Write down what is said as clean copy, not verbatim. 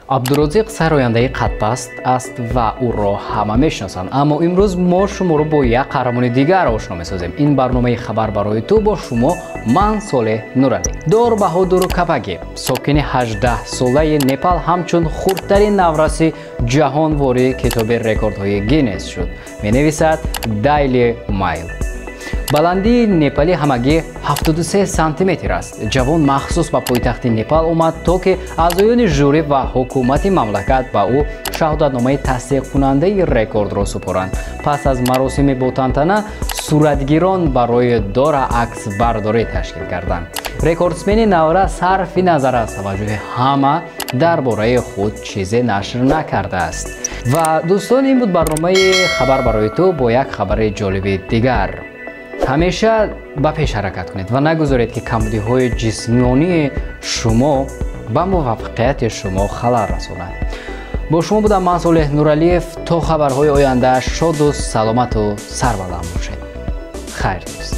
Абдурозиқ сарояндаи қадпаст аст ва ӯро ҳама мешиносанд. Аммо имрӯз мо шуморо бо як қаҳрамони дигар ошно месозем. Ин барномаи «Хабар барои ту», бо шумо ман, Солеҳ Нуралӣ. Дор Баҳодуру Капаги, сокини 18-солаи Непал, ҳамчун хурдтарин навраси ҷаҳон вориди китоби рекордҳои Гиннес шуд, менависад Дайли Майл. Баландии непалӣ ҳамагӣ 73 сантиметр аст. Ҷавон махсус ба пойтахти Непал омад, то ки аъзоёни жюри ва ҳукумати мамлакат ба ӯ шаҳодатномаи тасдиқкунандаи рекордро супоранд. Пас аз маросими ботантана суратгирон барои Дора аксбардорӣ ташкил карданд. Рекордсмени наврас сарфи назар аз таваҷҷӯҳи ҳама дар бораи худ чизе нашр накардааст. Ва дӯстон, ин буд барномаи «Хабар барои ту» бо як хабари ҷолиби дигар. Ҳамеша ба пеш ҳаракат кунед ва нагузоред, ки камбудиҳои ҷисмонии шумо ба муваффақияти шумо халал расонад. Бо шумо будам ман, Солеҳ Нуралиев. То хабарҳои оянда шоду саломату сарбаланд бошед. Хайр, дӯст.